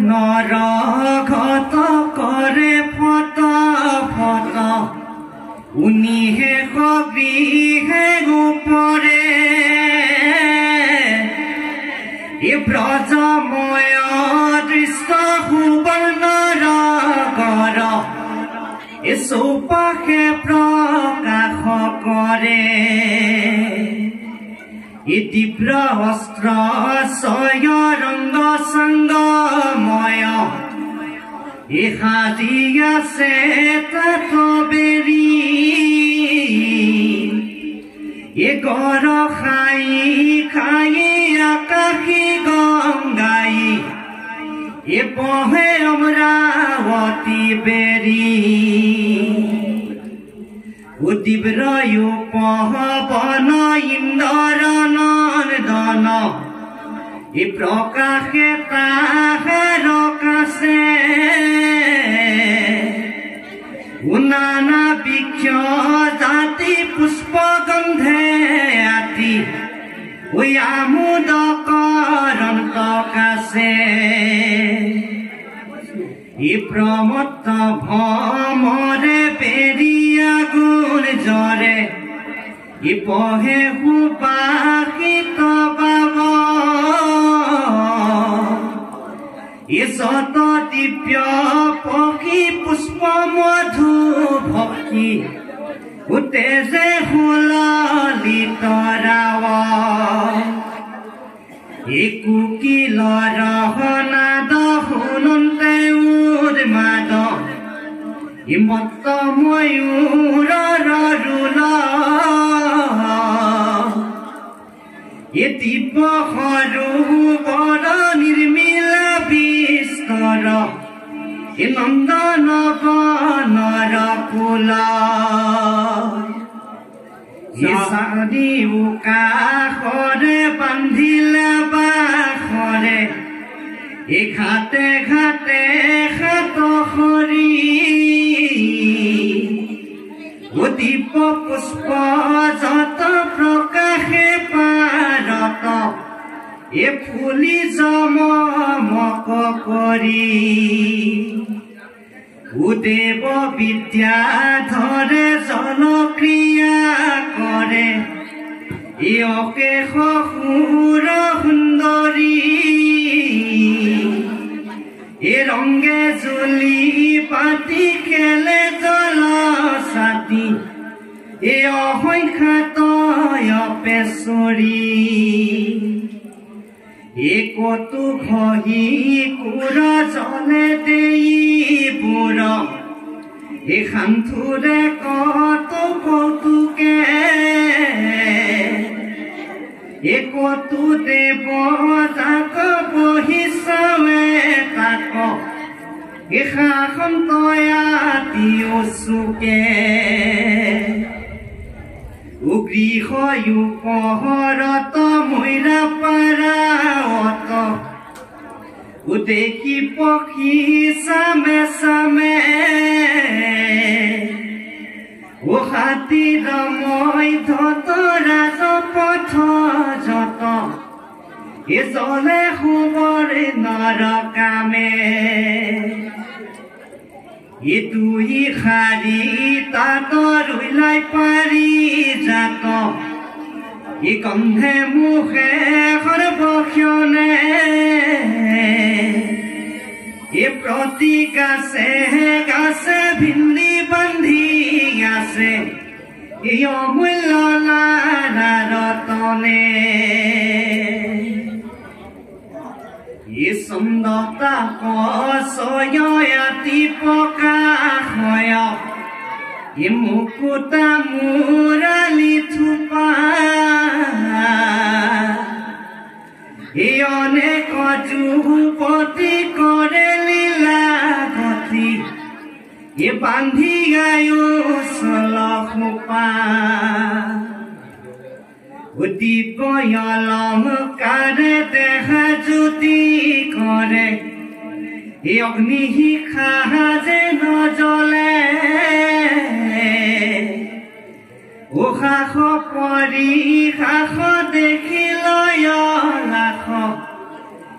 সুবৰ্ণৰ ঘট কৰে ফট ফট উনিহে গৃহে উপৰে এ ব্ৰজময় দৃষ্ট সুবৰ্ণৰ কৰ এ চৌপাশে প্ৰকাশ কৰে এ তীব্ৰ অস্ত্ৰ ছয় ৰংগ সংগময় এ সাজি আছে তাত বেৰি এ গৰ খাই খাই আকাশী গংগাই এ বহে অমৰাৱতী বেৰি তীব্ৰ পবন ইন্দ্ৰ নন্দন এ প্ৰকাশে তাহাৰ কাছে নানা বৃক্ষ জাতি পুষ্প গন্ধে আতি ওই আমোদ কৰন্ত কাছে ই প্ৰমত্ত ভ্ৰমৰে পেৰিয়া গুণ জৰে ই পহে সুবাসিত বাব ই শত দিব্য পক্ষী পুষ্প মধু ভক্তি উতেজে সুললিত ৰাৱ ই কুকিলৰ নাদ শুনন্তে উন্মাদ ই মত্ত ময়ূৰৰ ৰোল এ দিব্য সৰোবৰ নিৰ্মিলা বিস্তৰ এ নন্দন বনৰ কুল চাৰিও কাষৰে বান্ধিলে বাসৰে এ ঘাটে ঘাটে সাত সৰি দিব্য পুষ্প যত প্ৰকাশে পাৰত এ ফুলি জমক কৰি দেৱ বিদ্যাধৰে জলক্ৰিয়া কৰে এ অকেশ সুৰ সুন্দৰী এ ৰংগে জুলি পাতি খেলে জল ছাতি এ অসংখ্যাত পেচৰি এ কতো ঘহি কুৰ জলে দেই বুৰ এ সান্থুৰে কত কৌতুকে এ কতো দেৱ যাক বহি চাৱে তাক এ শাসন্তয়াতি চুকে উগৃহয়ু পহৰত মৈৰা পাৰাৱত দেখি পক্ষী চামে চামে ও হাতীৰ মই ধত ৰাজপথ যত এ জলে সুবৰ্ণৰ কামে এ দুই শাৰী তাত ৰুইলাই পাৰি জাত এ গন্ধে মুখে সৰ্বক্ষণে এ প্ৰতি গাছে গাছে ভিন্দি বান্ধি আছে এই অমূল্য ৰতনে এ চন্দতা কচয়াতি প্ৰকাশয় এ মুকুতা মুৰালি থোপা এ অনেক যুৱতী কৰে লীলা গতি এ বান্ধি গায়ো চল সোপা দিব্য অলংকাৰে দেখা জ্যোতি কৰে এই অগ্নি শিখা যে নজ্বলে উশাস পৰিশাস দেখি লয় লাখ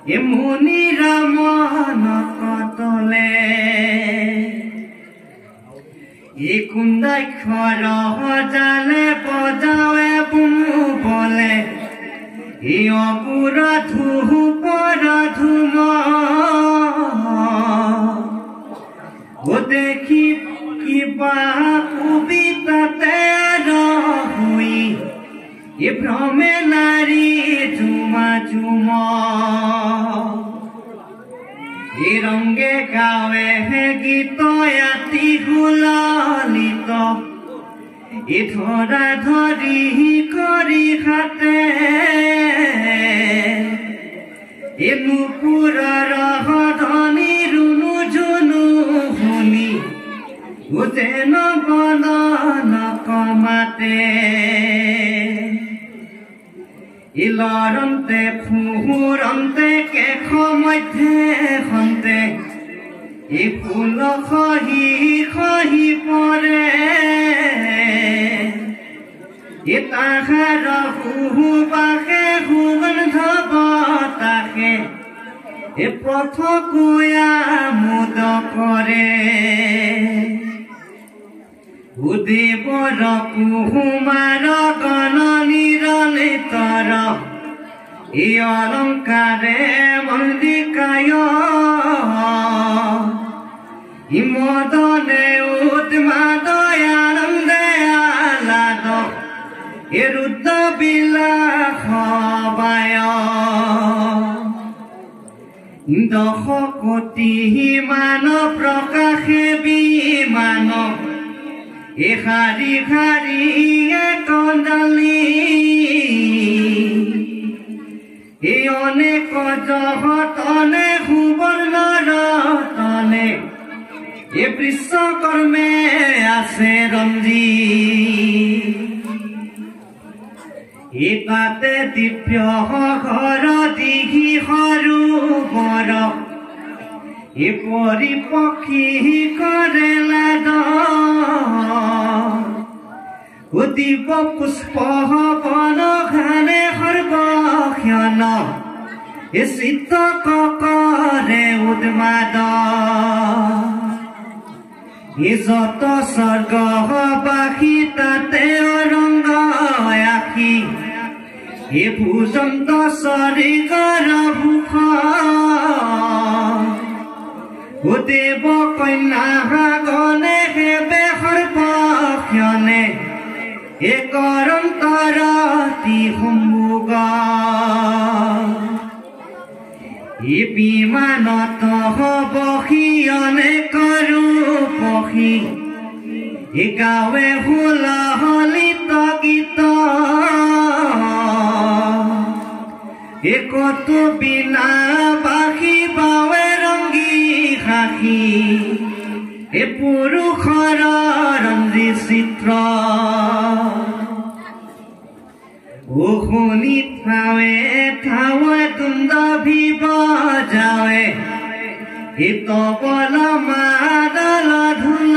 এ মুনি ৰামন ই কুন্দাক্ষৰ জালে বজাৱে বলে ই অপুৰ ধূপৰ ধুম দেখি কিবা কবিতাতে হুই এ ভ্রমে নারী ঝুমা ঝুম এ রঙ্গে গাওয়ে হে গীত আতি হুলিত এ ধরা ধরি করি হাতে এ নুপুর রহ ধনি রুনু ঝুনু শুনি যেন বদন কমাতে ইলৰন্তে ফুৰন্তে কেশ মধ্যে সন্তে ই ফুল খহি খহি পৰে ই তাহাৰ সুবাসে সুগন্ধ বতাসে এ পথ কুয়া মুদ কৰে উদেৱৰ কুমাৰ গণ নিৰন্তৰ ই অলংকাৰে মন্দিকায় মদনে উন্মাদ আনন্দে আহ্লাদ এ ৰুদ্ৰ বিলাস বায় দশ কোটি মান প্ৰকাশে বিমান এ শাৰী শাৰী কণ্ডালি এ অনেক জহতনে সুবৰ্ণ ৰতনে এ বিশ্বকৰ্মে আছে ৰঞ্জি এ তাতে দিব্য ঘৰ দিঘি সৰু বৰ এ পৰিপক্ষী কৰে লাদ অতীব পুষ্প বন ঘানে সৰ্বক্ষণ এ চিত্ত কৰে উন্মাদ এ যত স্বৰ্গবাসী তাতে ৰংগ আখি এ ভুজন্ত স্বৰ্গৰ ভূষ দেৱ কন্যা গণে সেবে সৰ্বক্ষণে এ কৰন্তৰতি সম্ভোগ ই বিমানত বসি অনেক ৰূপসী এ গাৱে হুলহলিত গীত এ কত বিনা বাসি বাৱে ৰংগী হাসি এ পুৰুষৰ ৰঞ্জি চিত্ৰ ও শুনি থাৱে থাৱে দুন্দভি বজাৱে এ তবল মাদল ঢোল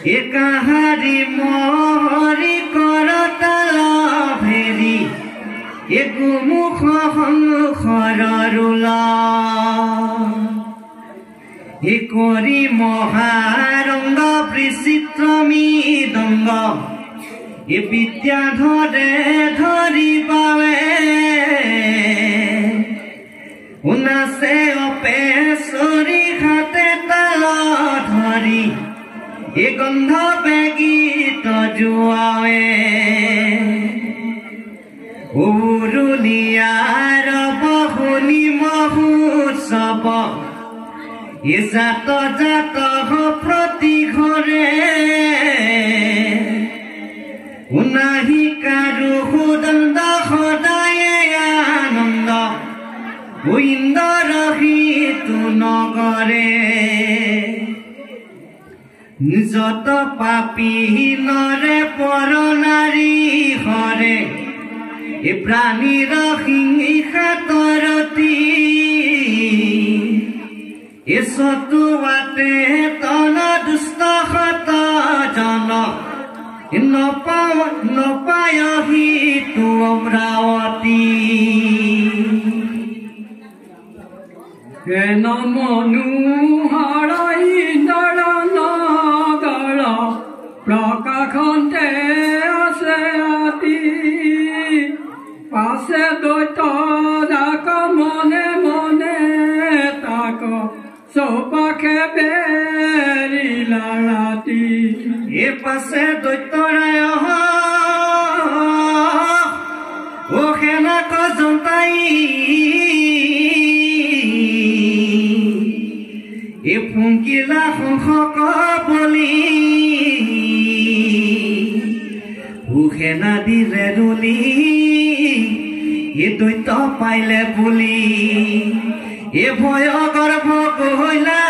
এ কাহাৰী মহৰি কৰতাল ভেৰি এ গোমুখ শংখৰ ৰোল এ কৰি মহাৰংগ বিচিত্ৰ মৃদংগ এ বিদ্যাধৰে ধৰি পাৱে নাচে অপেশ্বৰী হাতে তাল ধৰি এ গন্ধ গীত জুৱাৱে উৰুলিয়াৰ শুনি মহোৎসৱ এ জাত জাত প্ৰতি ঘৰে নাহি কাৰো সুদণ্ড সদায়ে আনন্দ ইন্দ্ৰ সিটো নগৰে যত পাপী নৰে পৰ নাৰী হৰে এ প্ৰাণীৰ হিংসা তৰতি এ চতুৱাতে তন দুষ্ট শত জন নপায় সিটো অমৰাৱতী। হেন মনোহৰ ইন্দ্ৰ নগৰ প্ৰকাশন্তে আছে আতি পাছে দৈত্য যাক মনে মনে তাক চৌপাশে বেৰিলা ৰাতি। এ পাছে দৈত্যৰায় ও সেনাক জন্তাই এ ফুংকিলা শংখ বলি সেনা দিলে ৰুলি এ দৈত্য পাইলে বুলি এ ভয় গৰ্ভ কহিলা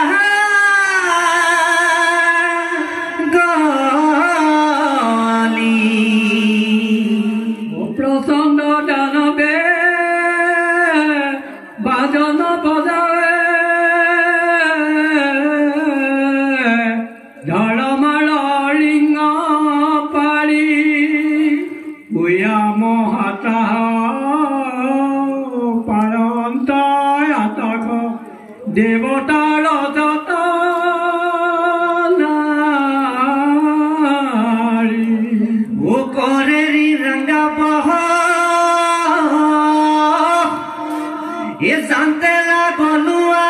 গলি। প্ৰচণ্ড দানৱে বাজন বজাৱে ধৰমাৰ ৰিঙ পাৰি ভূয়া মহাতাহ পাৰন্ত আতক দেৱতাৰ যত নাৰী। ও কৰেৰি ৰংগা বহ এ জানতে লাগলোৱা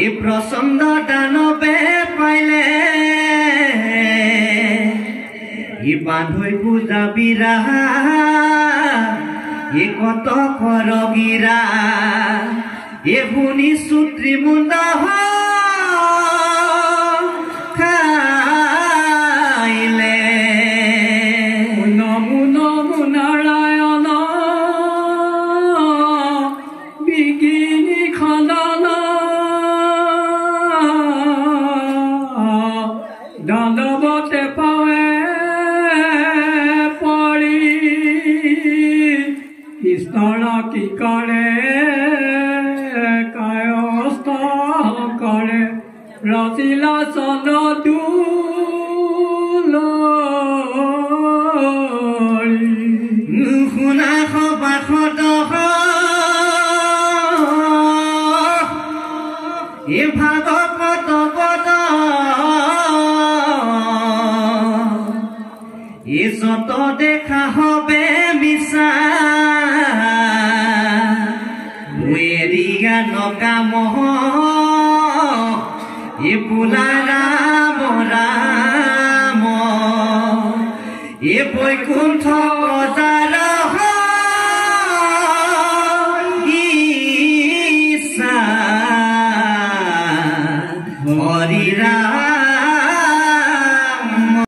এ প্ৰচণ্ড দানৱে পাইলে ই বান্ধৈ পূজা বীৰা এ কত কৰগিৰা এ শুনি চুত্ৰী মুণ্ড খাইলে। নমো নমো নাৰায়ণ বিঘিনি খণ্ডন দানৱতে পাৱে পৰি কৃষ্ণৰ কি কৰে কায়স্থ কৰে ৰচিলা চন দুলৰি। শুনা সবাসদ এ ভাগৱত পদ এ যত দেখা হবে মিছা এৰিয়া নকাম এ বোলা ৰাম ৰাম এ বৈকুণ্ঠ বজাৰ ইচ্ছা হৰি ৰাম।